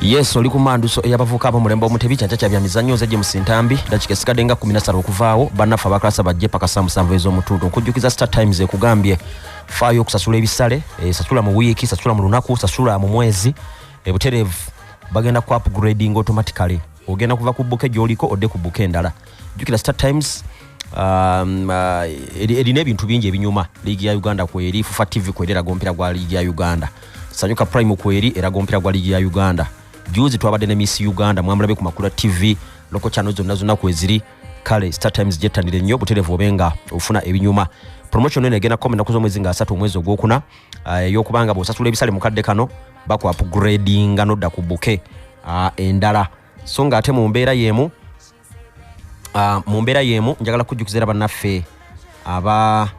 Yes, oli ku manduso ey'abavubuka ab'omulembe Omutebi, kyankya kya byamizannyo. Nze James Ntambi. Dakika esigadde nga 13 okuvaawo bannaffe abakalasa bajje paka saa 7 ez'omutundu. Nkujjukiza, Star Times ekugambye faayo okusasula ebisale. Sasula mu wiiki, sasula mu lunaku, sasula mu mwezi ebutereevu, bagenda ku upgrading automatically. Ogenda kuva ku bouquet gy'oliko odde ku bouquet endala. Jjukira Star Times erina ebintu bingi ebinyuma. Liigi ya Uganda kweri, Fufa TV kweri eraga omupiira gwa liigi ya Uganda, Sanyuka Prime kweri eraga omupiira gwa liigi ya Uganda. Juzi twabadde ne Miss Uganda, mwamulabe ku Makula TV, local channel zonna zonna kweziri. Kale Star Times gyettanire nnyo butereevu obe nga ofuna ebinyuma. Promotion eno egenda kukoma ennaku z'omwezi nga 30 omwezi ogwokuna, ey'okubanga bw'osasula ebisale mukadde kano baku upgradinga nodda ku bouquet endala. So nga ate mu mbeera y'emu njagala kujjukiza era bannaffe aba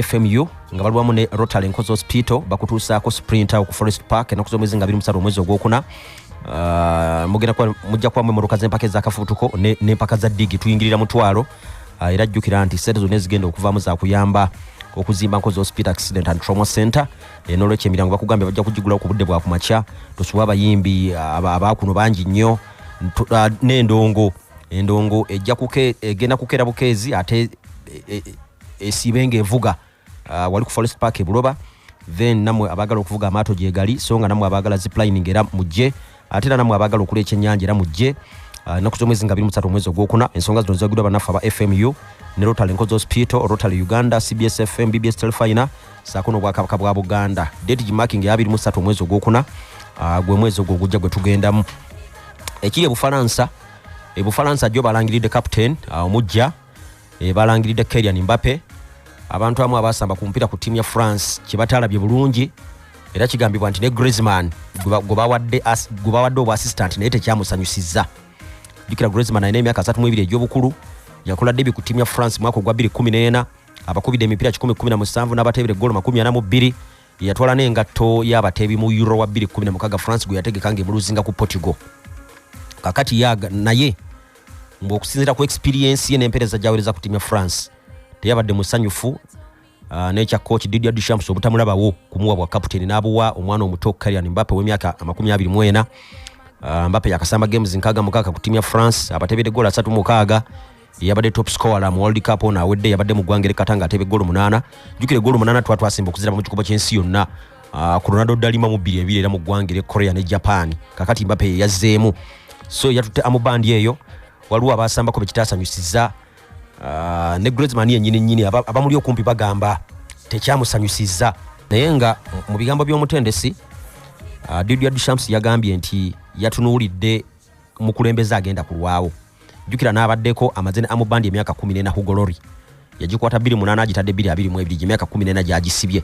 FMU nga bali wamu ne Rotary Nkozi Hospital bakutuusaako sprinter ku Forest Park ennaku z'omwezi nga 23 omwezi ogwokuna. Mujja kubamu emmotoka z'empaka ez'akafubutuko n'empaka za ddigi tuyingirira mutwalo. Era jjukira nti sente zonna ezigenda okuvaamu zakuyamba okuzimba Nkozi Hospital Accident and Trauma Center. N'olwekyo emirango bakugambye bajja kugigulawo ku budde bwa kumakya. Tosuba abayimbi abakuno bangi nnyo. N'endongo, endongo ejja egenda kukeera bukeezi ate esiibe ng'evuga wali ku Forest Park e Buloba. Then nammwe abaagala okuvuga amaato gyegali, so nga nammwe abaagala ziplining era mujje, ate era nammwe abaagala okulya ekyennyanja era mujje. Ennaku z'omwezi nga 23 omwezi ogwokuna. Ensonga zino zagidwa bannaffe aba FMU ne Rotary Nkozi Hospital, Rotary Uganda, CBS FM, BBS Telefina saako n'Obwakabaka bwa Buganda. Date gimaking ya 23 omwezi ogwokuna, gwe mwezi ogwo ogujja gwe tugendamu. Ekiri ebufalansa, ebufalansa jjo balangiridde captain omujja, balangiridde Kylian Mbappe. Abantu abamu abasamba ku mupiira ku ttiimu ya France kyebatalabye bulungi, era kigambibwa nti ne Griezmann gwe bawadde obwa assistant naye tekyamusanyusizza. Jjukira Griezmann alina emyaka 32 egy'obukulu, yakola debut ku ttiimu ya France mwaka ogwa 2014, abakubidde emipiira 117 n'abateebera eggolo 42. Yatwala n'engatto y'abateebi mu Euro wa 2016 France gwe yategeka ng'emuluzinga ku Portugal. Kakati yaga naye ng'okusinziira ku experience ye n'empeereza gy'aweereza ku ttiimu ya France teyabadde musanyufu n'ekya coach Didier Deschamps obutamulabawo kumuwa bwa captain n'abuwa omwana omuto Kylian Mbappe w'emyaka 24. Mbappe yakasamba games 66 ku ttiimu ya France, abatebedde goal 36, yabadde top scorer mu World Cup ono awedde. Yabadde mu ggwanga erikata ng'ateba eggolo 8. Jjukira eggolo 8 twasimba okuziraba mu kikopo ky'ensi yonna ku Ronaldo Dalima mu 22 era mu ggwanga erya Korea ne Japan. Kakati Mbappe ye yazzeemu, so yatutte armband eyo. Waliwo abasambako bekitasanyusiza, ne Griezmann yennyini nnyini abamuli okumpi bagamba tekyamusanyusiza. Naye nga mu bigambo by'omutendesi Didier Deschamps yagambye nti yatunuulidde mukulembeze agenda kulwawo. Jjukira n'abaddeko amaze ne armband emyaka 14. Hugo Lloris yagikwata 28, agitadde 2022, gyemyaka 14 gyagisibye.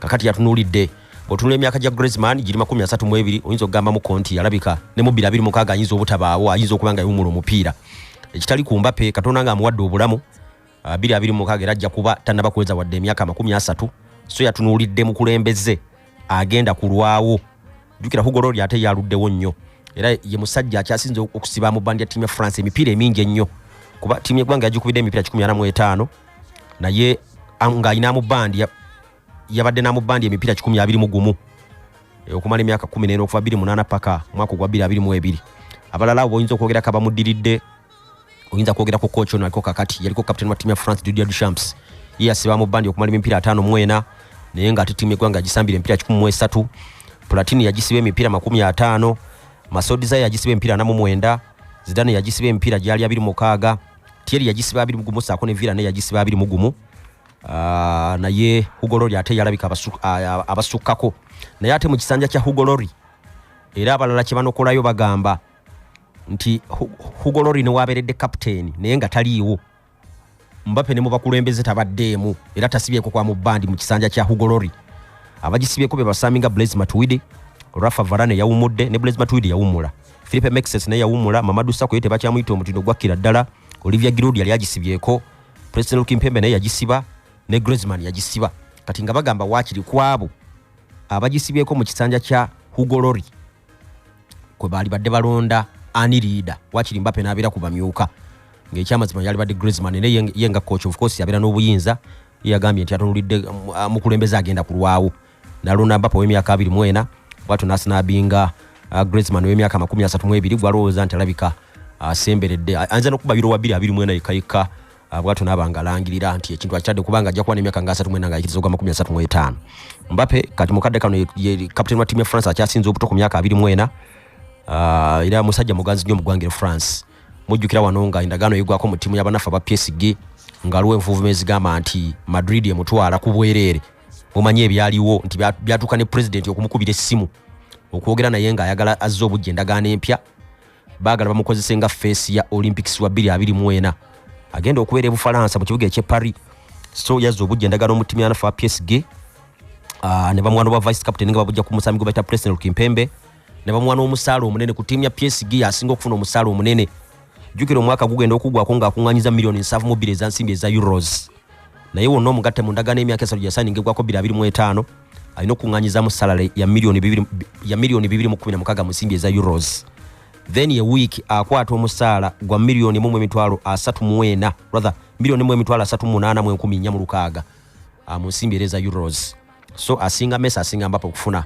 Kakati yatunuulidde, bw'otunula emyaka gya Griezmann giri 32, oyinza okugambamuko nti alabika ne mu 2026 ayinza obutabaawo, ayinza okuba nga yawumula omupiira. Ekitali ku Mbappe, Katonda nga amuwadde obulamu, 2026 era ajja kuba tannaba kuweza wadde emyaka 30. So yatunuulidde mukulembeze agenda kulwawo. Jjukira Hugo Lloris ate yaluddewo nnyo, era ye musajja akyasinze okusiba mu bandi ya ttiimu ya France emipiira emingi ennyo, kuba ttiimu y'eggwanga yagikubidde emipiira 145, naye ng'alina armband yabadde n'armband emipiira 121 okumala emyaka 14, okuva 28 paka mwaka ogwa 2022. Abalala abo oyinza okwogerako abamuddiridde, oyinza kwogera ku coach ono aliko kakati, yaliko captain wa ttiimu ya France, Didier Deschamps. Ye yasiba armband okumala emipiira 54, naye ng'ate ttiimu y'eggwanga yagisambira emipiira 103. Platini yagisiba emipiira 50, Massoud Desailly yagisiba emipiira 49, Zidane yagisiba emipiira gyali 26, Thierry yagisiba 21, saako ne Villa naye yagisiba 21. Naye Hugo Lloris ate yalabika abasukkako. Naye ate mu kisanja kya Hugo Lloris era abalala kye banokolayo bagamba nti Hugo Lloris newabeeredde captain naye nga taliiwo, Mbappe ne mu bakulembeze tabaddeemu era tasibyeko kwa armband mu kisanja kya Hugo Lloris. Abagisibyeko be basambi nga Blaise Matuidi, Rafa Varane yawummudde, ne Blaise Matuidi yawummula, Philippe Mexes naye yawummula, Mamadou Sakho ye tebakyamuyita, omutindo gwakkira ddala, Olivier Giroud yali agisibyeko, Presnel Kimpembe naye yagisiba, ne Griezmann yagisiba. Kati nga bagamba waakiri kwabo abagisibyeko mu kisanja kya Hugo Lloris kwe baali badde balonda ani leader, wakiri Mbappe n'abeera ku bamyuka, ng'ekyamazima yalibadde Griezmann. Naye ye nga coach of course yabeera n'obuyinza, ye yagambye nti atunulidde mukulembeze agenda kulwawo, nalonda Mbappe ow'emyaka 24, bwatyo n'asnabinga Griezmann w'emyaka 32 gwalowooza nti alabika asemberedde, ayinza n'okuba euro wa 2024 yekka yekka, bwatyo n'aba nga alangirira nti ekintu akitadde, kubanga ajja kuba n'emyaka nga 34 nga ayikiriza ogwa 35. Mbappe kati mukadde kano ye captain wa ttiimu ya France akyasinze obuto ku myaka 24, era musajja muganzi nnyo mu ggwanga erya France. Mujjukira wano nga endagaano yegwako mu ttiimu y'abanafu aba PSG, nga aliwo envuuvumo ezigamba nti Madrid emutwala ku bwereere. Mumanyi ebyaliwo nti byatuuka ne president okumukubira essimu okwogera naye ng'ayagala azze obujja endagaano empya. Baagala bamukozese nga face ya Olympics wa 2024 agenda okubeera e Bufalansa mu kibuga eky'e Paris. So yazza obujja endagaano mu ttiimu y'abanafu aba PSG, ne bamuwa n'obwa vice captain nga babujja ku musambi gwe bayita Presnel Kimpembe, ne bamuwa n'omusaala omunene ku ttiimu ya PSG. Asinga okufuna omusaala omunene. Jjukira omwaka gugenda okuggwako ng'akuŋŋaanyiza miliyoni 72 eza nsimbi eza euros, naye wonna omugatte mu ndagaano emyaka 3 gyasayininga egwako 2025, alina okuŋŋaanyizamu salary ya miliyoni 216 mu nsimbi eza euros. Then ye week akwata omusaala gwa miliyoni 1 emitwalo 34, rather miliyoni 1 emitwalo 38 mu 406 mu nsimbi era eza euros. So asinga Messi, asinga Mbappe okufuna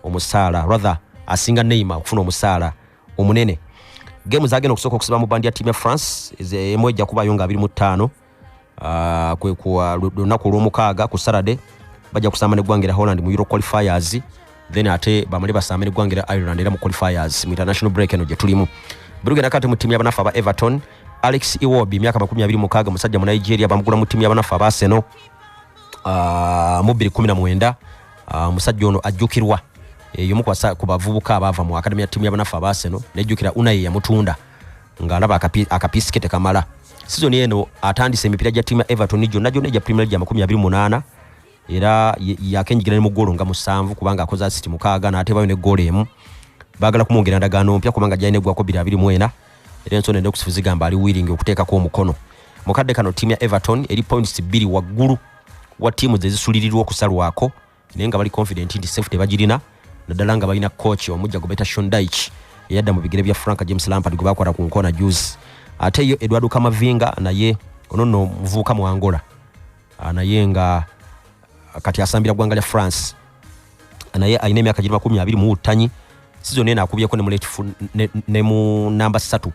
omusaala, rather asinga Neymar okufuna omusaala omunene. Gemu zagenda okusooka okusiba mu bandi ya ttiimu ya France, emu ejja kubayo nga 25, kwe kuwa lunaku olwomukaaga ku Saturday, bajja kusamba neggwanga erya Holland mu Euro qualifiers. Then ate bamale basambe neggwanga erya Ireland era mu qualifiers mu international break eno gye tulimu. Bwe kati mu ttiimu y'abanafu aba Everton, Alex Iwobi, emyaka 26, musajja mu Nigeria, bamugula mu ttiimu y'abanafu aba Arsenal mu 2019. Omusajja ono ajjukirwa yomu ku bavubuka abaava mu academy ya ttiimu y'abanafu aba Arsenal. Nejjukira Unai yamutunda ng'alaba akapiisi ke tekamala. Sizoni eno atandise emipiira gya ttiimu ya Everton gyonna gyonna egya Premier League 28, era yakenyigira ne mu ggoolo nga 7, kubanga akoze assist 6 n'ateebayo ne ggoolo emu. Baagala kumwongera ndagaano mpya kubanga gyalina eggwako 2024, era ensonda enekusifu zigamba ali willing okuteekako omukono. Mukadde kano ttiimu ya Everton eri points 2 waggulu wa ttiimu ze zisulirirwa okusalwako, naye nga bali confident nti safety bagirina, naddala nga balina coach omujja gwe bayita Sean Dyche eyadda mu bigere bya Frank James Lampard gwe bakwata ku nkona juzi. Ate yo Eduardo Camavinga, naye ono nno muvubuka mu Angola, naye nga kati asambira ggwanga lya France, naye alina emyaka giri 20 mu uttanyi. Sizoni eno akubyeko ne mu left ne mu namba 3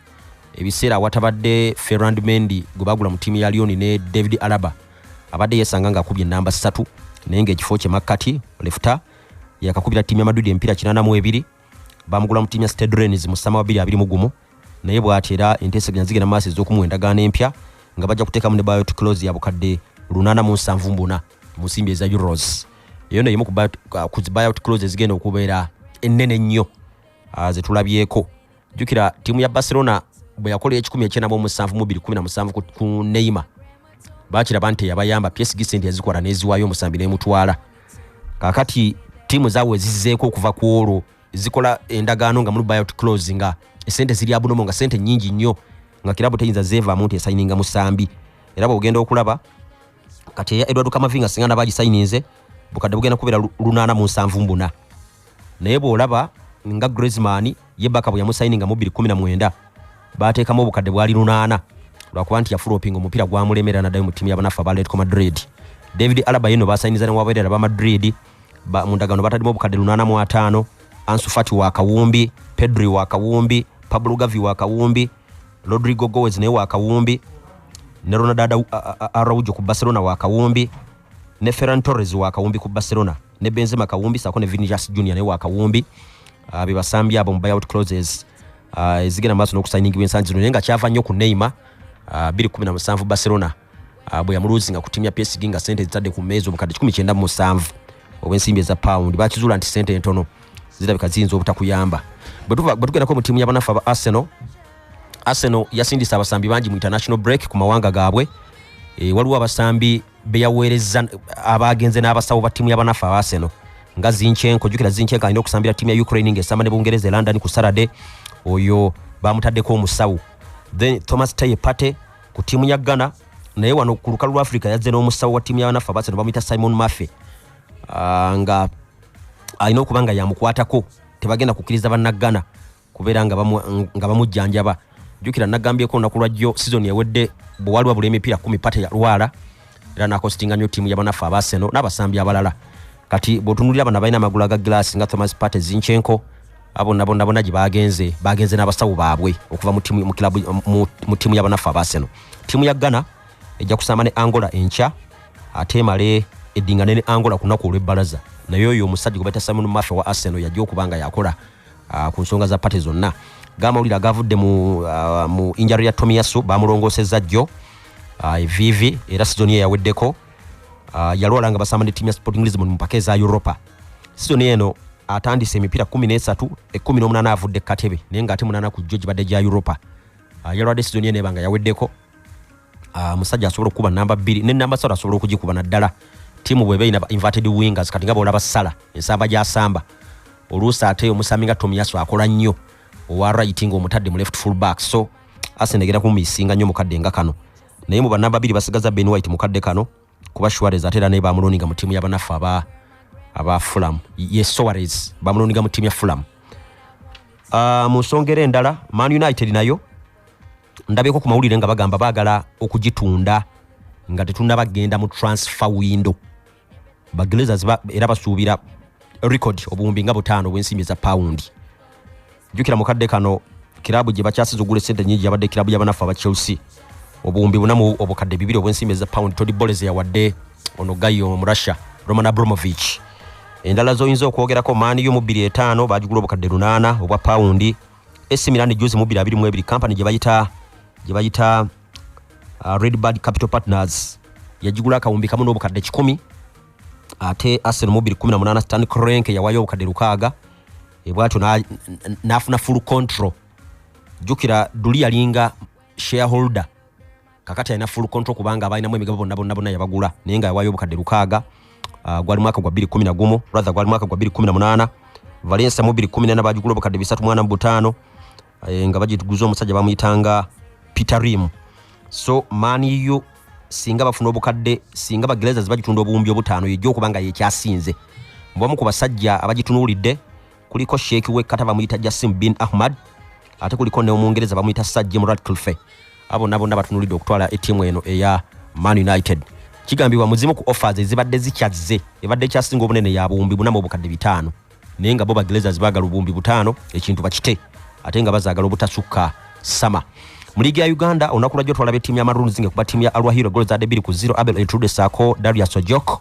ebiseera awatabadde Ferland Mendy gwe bagula mu ttiimu ya Lyon ne David Alaba, abadde yesanga ng'akubye enamba 3, naye ng'ekifo kye makkati left yakakubira ttiimu ya Madrid emipiira 82. Bamugula mu ttiimu ya Stade Rennes mu summer wa 2021, naye bw'ati era enteeseganya zigenda mu maaso ez'okumuwa endagaano empya nga bajja kuteekamu ne buyout clause ya bukadde 874 mu nsimbi eza euros. Eyo nno emu ku zi buyout clause ezigenda okubeera ennene ennyo ze tulabyeko. Jjukira ttiimu ya Barcelona bwe yakola 197 mu 217 ku Neymar, bakiraba nti yabayamba. PSG sente yazikwata n'eziwaayo omusambi n'emutwala. Kaakati ttiimu zaawe ezizzeeko okuva ku olwo zikola endagaano nga muli buyout clause, nga esente ziri abnormal, nga sente nnyingi nnyo, nga kirabu teyinza zeevaamu nti esayininga musambi. Era bw'ogenda okulaba kati eya Eduardo Camavinga, singa naba agisayininze, bukadde bugenda kubeera 874. Naye bw'olaba nga Griezmann ye Barca bwe yamusayininga mu 2019, bateekamu obukadde bwali 800, lwakuba nti yafulopinga omupiira gwamulemera naddayo mu ttiimu y'abanafu aba Atletico Madrid. David Alaba yeno basayiniza newabeerera ba Madrid, mu ndagaano bataddemu obukadde 805. Ansu Fati wa kawumbi, Pedri wa kawumbi, Pablo Gavi wa kawumbi, Rodrigo Goes naye wa kawumbi, ne Ronald Araujo ku Barcelona wa kawumbi, ne Ferran Torres wa kawumbi ku Barcelona, ne Benzema kawumbi, saako ne Vinicius Junior naye wa kawumbi. Be basambi abo mu buyout clauses ezigenda mu maaso n'okusayiningibwa ensangi zino, naye nga kyava nnyo ku Neymar, 2017 Barcelona bwe yamuluzinga ku ttiimu ya PSG nga sente zitadde ku mmeeza obukadde 197 obw'ensimbi eza pound. Bakizuula nti sente entono zirabika ziyinza obutakuyamba. Bwe tugendako mu ttiimu y'abanafu aba Arsenal, Arsenal yasindisa abasambi bangi mu international break ku mawanga gaabwe. Waliwo abasambi beyaweereza abagenze n'abasawo ba ttiimu y'abanafu aba Arsenal nga Zinchenko. Jjukira Zinchenko alina okusambira ttiimu ya Ukraine ng'esamba ne Bungereza e London ku Saturday, oyo bamutaddeko omusawo. Then Thomas Teye Partey ku ttiimu ya Ghana, naye wano ku lukalu lwa Africa yazze n'omusawo wa ttiimu y'abanafu aba Arsenal, bamuyita Simon Murphy, nga alina okuba nga yamukwatako. Tebagenda kukkiriza bannaggana kubeera nga bamujjanjaba. Jjukira nagambyeko olunaku lwajjo, season ewedde bwe wali wabula emipiira 10, Partey yalwala era nakositinga nnyo ttiimu y'abanafu aba Arsenal n'abasambi abalala. Kati bw'otunuulira bano abalina amagulu aga glass nga Thomas Partey, Zinchenko, Bonna bonna bonna gye bagenze, bagenze n'abasawo baabwe okuva mu timu, mu kilabu, mu timu y'abanafu aba Arsenal. Timu ya Ghana ejja kusamba ne Angola enkya, ate emale eddingane ne Angola ku lunaku olw'ebbalaza. Naye oyo omusajja gwe bayita Simon Murphy wa Arsenal yajja okuba nga yakola ku nsonga za party zonna. Gamawulire agavudde mu injury ya Tomiyasu, bamulongoosezza jjo eviivi, era sizoni ye yaweddeko. Yalwala nga basamba ne ttiimu ya Sporting Lisbon mu mpaka eza Europa. Sizoni eno atandise emipiira 13, 18 avudde katebe, naye ng'ate 8 ku jjo gibadde gya Europa. Yalwadde, sizoni eno eba nga yaweddeko. Musajja asobola okukuba namba 2 ne namba 3, asobola okugikuba, naddala ttiimu bweba erina inverted wingers. Kati nga bwolaba Sala ensamba gyasamba, oluusi ate omusambi nga Tomiyasu akola nnyo owa right ng'omutadde mu left full back. So Arsenal egenda kumumisinga nnyo mukadde nga kano, naye mu banamba 2 basigaza Ben White mukadde kano, kuba Suarez ate era naye bamuloninga mu ttiimu y'abanafu aba Fulham. Ye Suarez bamuloninga mu ttiimu ya Fulham. Mu nsonga era endala, Man United nayo ndabyeko ku mawulire nga bagamba baagala okugitunda nga tetunnaba genda mu transfer window. Baglazers era basuubira record obuwumbi nga 5 obw'ensimbi eza pawundi. Jjukira mukadde kano kirabu gye bakyasiza ogula esente nyingi yabadde kirabu y'abanafu aba Chelsea, 4,200,000 obw'ensimbi eza pawundi Todd Boehly yawadde ono gayo mu Russia, Roman Abramovich. Endala zoyinza okwogerako, Man U mu 25 bagigula obukadde 800 obwa pawundi. AC Milan juzi mu 2022 company gye bayita Redbird Capital Partners yagigula 1,100,000. Ate Arsenal mu 2018 Stan Kroenke yawayo obukadde 600, bwatyo n'afuna full control. Jjukira duli yalinga shareholder, kakati alina full control kubanga abalinamu emigabo bonna bonna bonna yabagula, naye nga yawayo obukadde 600. Gwali mwaka gwa 2011, rather gwali mwaka gwa 2018. Valencia mu 2014 bagigula obukadde 345, nga bagiguza omusajja bamuyitanga Peter Lim. So Man U singa bafuna obukadde, singa Baglazers bagitunda obuwumbi 5, yejja okuba nga yekyasinze. Mubamu ku basajja abagitunuulidde kuliko sheeki w'e Qatar bamuyita Jassim bin Ahmad, ate kuliko ne Omungereza bamuyita Sir Jim Ratcliffe. Abo bonna bonna batunuulidde okutwala ettiimu eno eya Man United. Kigambibwa muzimu ku offers ezibadde zikyazze, ebadde ekyasinga obunene ya 4,500,000, naye nga bo Baglazers baagala obuwumbi 5 ekintu bakite, ate nga bazaagala obutasukka sama. Mu liigi ya Uganda, olunaku lwajjo twalaba ettiimu ya Maroons ngekuba ttiimu ya Al Ahly golo zadde 2-0, Abel Etrude saako Darius Ojok,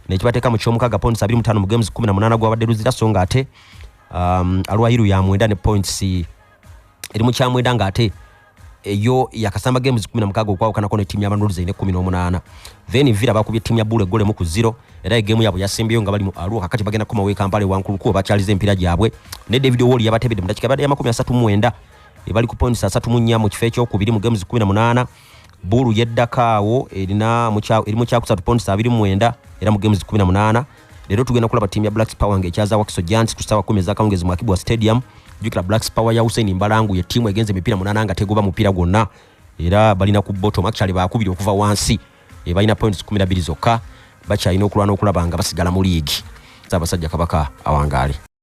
nekibateeka mu kyomukaaga, points 25 mu games 18 gwabadde luzira. So nga ate Al Ahly ya mwenda ne points eri mu kyamwenda, nga ate eyo yakasamba games 16 okwawukanako ne ttiimu ya Maroons erina 18. Then Villa bakubye ttiimu ya Bulu eggolo 1-0, era egeemu yaabwe yasimbyeyo nga bali mu Arua. Kakati bagenda kukomawo e Kampala ewankuluku bakyaliza empiira gyabwe, ne David Owori yabatebedde mu dakiika ebadde ya 39. Ebali ku points 34 mu kifo ekyokubiri mu games 18. Bulu yeddako awo, erina eri mu kyakusatu, points 29 era mu games 18. Leero tugenda kulaba ttiimu ya Blacks Power ng'ekyaza Wakiso Giants ku ssaawa 10 ez'akawungeezi mu Akii Bua Stadium. Jjukira Blacks Power ya Hussein Mbalangu ye ttiimu egenza emipiira 8 nga tegoba mupiira gwonna, era balina ku bottom, actually bakubiri okuva wansi, balina points 12 zokka, bakyalina okulwana okulaba nga basigala mu liigi. Ssaabasajja Kabaka awangaale.